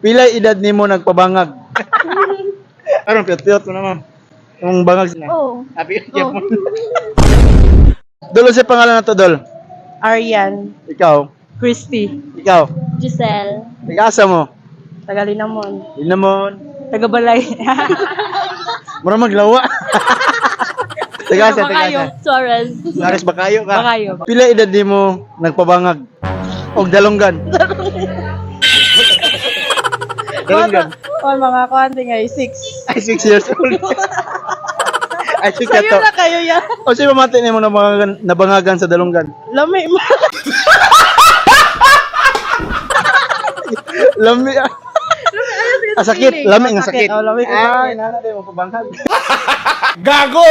Pila edad nimo nagpabangag? Karon piyot-piyot ko na, ma'am. Yung bangag na. Oo. Happy oh. Dol, sa pangalan na to, Dol? Arian. Ikaw. Christy. Ikaw. Giselle. Taga-asa mo? Tagalinamon. Linamon. Tagabalay. Mura maglawa. Taga-asa, Bakayo. taga-asa. Suarez. Lares Bakayo ka. Bakayo. Pila edad nimo nagpabangag? Og dalonggan. Dalonggan. Oh, mga kuante nga, 6. Ay, 6 years old. Ay, 6 Sayo to. na kayo yan. O siya pamati nimo nabangagan sa dalonggan? Lami mo. Lami. Ah, sakit. Lami nga sakit. Oh, lami nga Ay, sakit. nana di mo pabangag. Gago!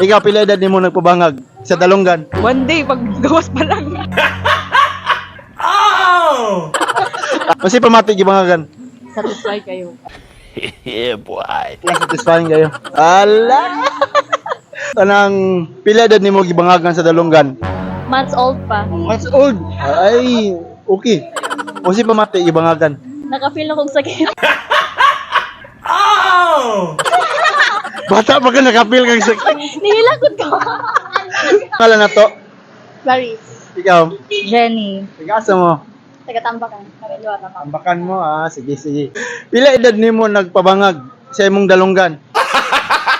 Ikaw, pila edad nimo nagpabangag sa dalonggan? One day, pag gawas pa lang. Kasi pamati gibangagan. Satisfy kayo. Wala satisfying kayo. Ala! Tanang pila edad nimo gibangagan sa dalonggan? Months old pa. Months old. Ay, okay. O si pamati gibangagan. Nakafeel na kong sakit. Bata pa ka nakapil kang sakit. Nihilakot ko. Kala na to. Clarice. Ikaw, Jenny. taga-asa mo? Taga-Tambakan. Kami luwa na. Tambakan mo, ah. Sige, sige. Pila edad nimo nagpabangag sa imong dalonggan?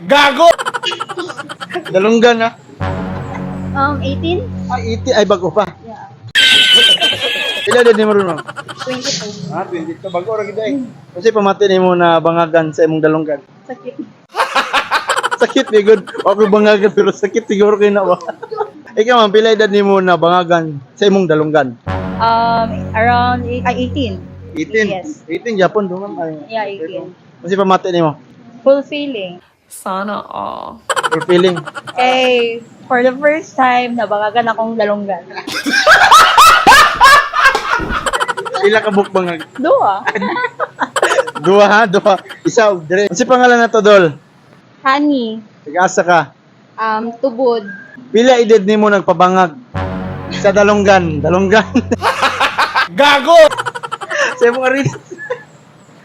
Gago! Dalonggan, ah. 18? Ay, iti, ay, bago pa. Yeah. Pila edad nimo ron, ma'am? 22. Ah, 22. Bago ra gid ay. Kasi pamati nimo na bangagan sa imong dalonggan. Sakit. Sakit ni good. Ako bangagan pero sakit siguro kay na ba. Ikaw, ma'am, pila edad nimo na bangagan sa imong dalonggan? Around 18. 18. Yes. 18 Japon do, ma'am. Ay, Yeah, 18. Kasi pamati nimo. Fulfilling. Sana all. Fulfilling. Kay, for the first time, nabangagan akong dalonggan. Pila ka book bangag? Dua. Duha ha, duha. Isa og dire. Kasi pangalan na to, Dol? Honey. Taga-asa ka? Tubod. Pila edad nimo nagpabangag sa dalonggan? Dalonggan. Gago! Sa imong aris.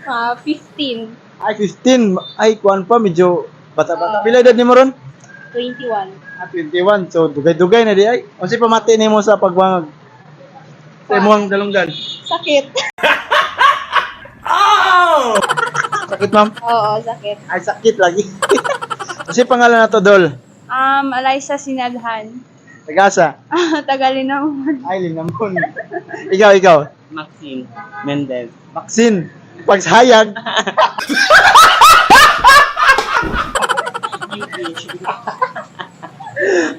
15. Ay, 15. Ay, kuan pa, medyo bata-bata. Pila edad nimo ron? 21. Ah, 21. So, dugay-dugay na di ay. Unsa pamati nimo sa pagbangag? Sa imong dalonggan. Sakit. Sakit, ma'am? Oo, sakit. Ay, sakit lagi. Kasi pangalan na to, Dol? Eliza Sinadhan. Taga-asa? Tagalinamon. Ay, linamon. Ikaw, ikaw. Maxine Mendez. Maxine. Paghayag.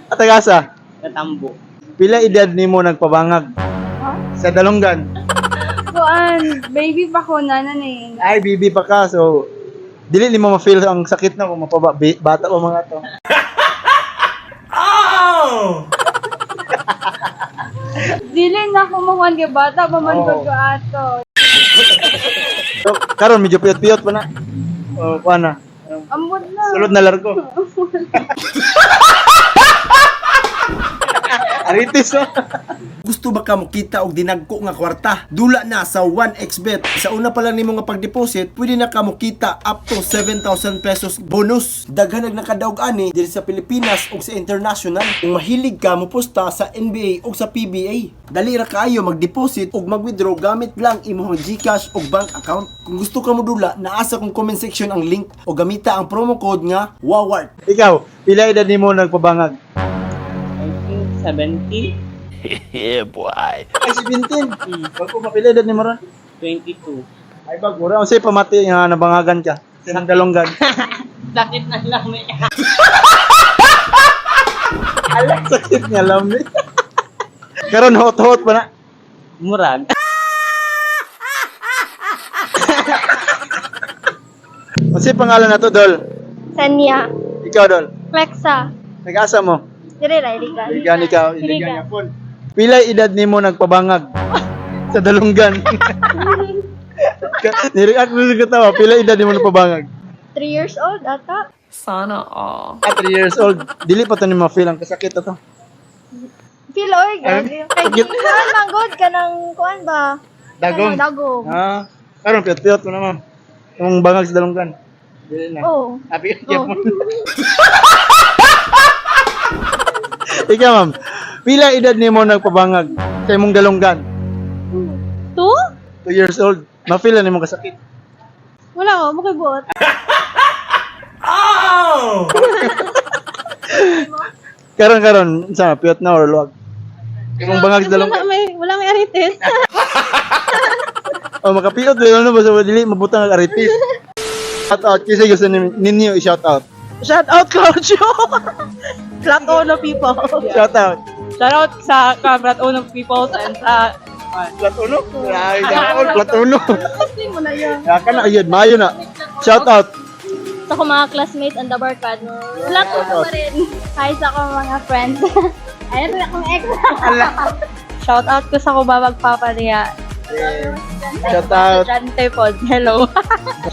At taga-asa? Katambo. Pila edad nimo nagpabangag? Sa dalonggan. Kuan, baby pa ko na eh. Ay, bibi pa ka. So, dili nimo ma-feel ang sakit na kung mapaba bata pa mga to. Dili na ako makuan kay bata pa man Oo. ko ato. So, karon medyo piyot-piyot pa na. O, kuha na. Ambot na. Sulod na largo. Aritis, oh. Gusto ba ka mokita og dinagko nga kwarta? Dula na sa 1xBet. Sa una pa lang nimo nga pagdeposit, pwede na ka mokita up to 7,000 pesos bonus. Daghan nag nakadaog ani diri sa Pilipinas ug sa international. Kung mahilig ka mopusta sa NBA ug sa PBA. Dali ra kaayo mag-deposit ug mag-withdraw gamit lang imong GCash ug bank account. Kung gusto ka modula, naa sa kong comment section ang link o gamita ang promo code nga WAWART. Ikaw, pila edad nimo nagpabangag? I think 70, Ay, 17. Bago pa pila edad nimo ron? 22. Ay, bago ra. Unsay pamati nga nabangagan ka? Sa imong dalonggan. Sakit na lang eh. Ala, sakit nga lami. Karon hot-hot pa na. Murag. Unsay pangalan na to, Dol? Sanya. Ikaw, Dol. Lexa. Nag-asa mo? Dire ra, iligan. Iligan ikaw, iligan yapon. Pila edad nimo nagpabangag sa dalonggan? Nireact mo sa katawa, pila edad nimo nagpabangag? 3 years old ata. Sana all. Ah, 3 years old. Dili pa to ni ma-feel ang kasakit to. Feel oy, grabe. Kay Sakit. kuan man good kanang kuan ba? Dagom. Kanang dagom. Ah, Karon piyot-piyot mo na, ma'am. Yung bangag sa dalunggan. Dili na. Oo. Happy ka mo. Ikaw, ma'am. Pila edad nimo nagpabangag sa imong dalunggan? 2? 2 years old. Ma-feel na nimo kasakit? Wala ko, mukha buot. Karon karon sa piyot na or luwag? Imong bangag sa Wala dalunggan. may arites. Oh, makapiyot dili ano basta dili mabutang ang aritis. Shout out kasi gusto ninyo i-shout out. Shout out, Claudio! Flat Ono people. Shout out. Shout out sa Kamrat Uno people and sa Plat uno. Ay, daon plat uno. mo na yun. Ya kana ayun, maayo na. Shout out. Sa akong mga classmates and the barkad. Flat Ono pa rin. Hi sa akong mga friends. Ayun na akong ex. Shout out ko sa kubabag papa niya. Shout out. Estudyante po. Hello.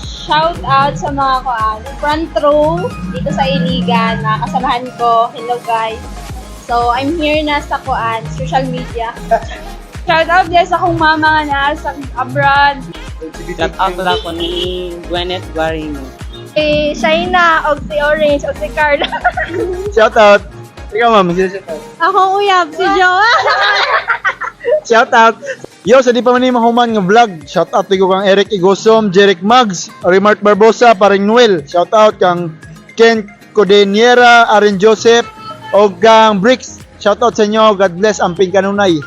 Shout out sa mga kuan, front row dito sa Iligan, mga kasamahan ko. Hello, guys. So, I'm here na sa kuan, social media. Shout out din sa akong mama nga nasa abroad. Shout out lang ko ni Gwyneth Guarino. Si Shaina, og si Orange, og si Carla. Shout out. Ikaw, ma'am, sino shout out? Akong uyab, si Joa. Shout out. Yo, sa di pa man ni mahuman nga vlog, shout out ko kang Eric Igosom, Jeric Mags, Remark Barbosa, Paring Noel. Shout out kang Ken Codeniera, Aaron Joseph, og kang Bricks. Shout out sa inyo. God bless. Amping kanunay.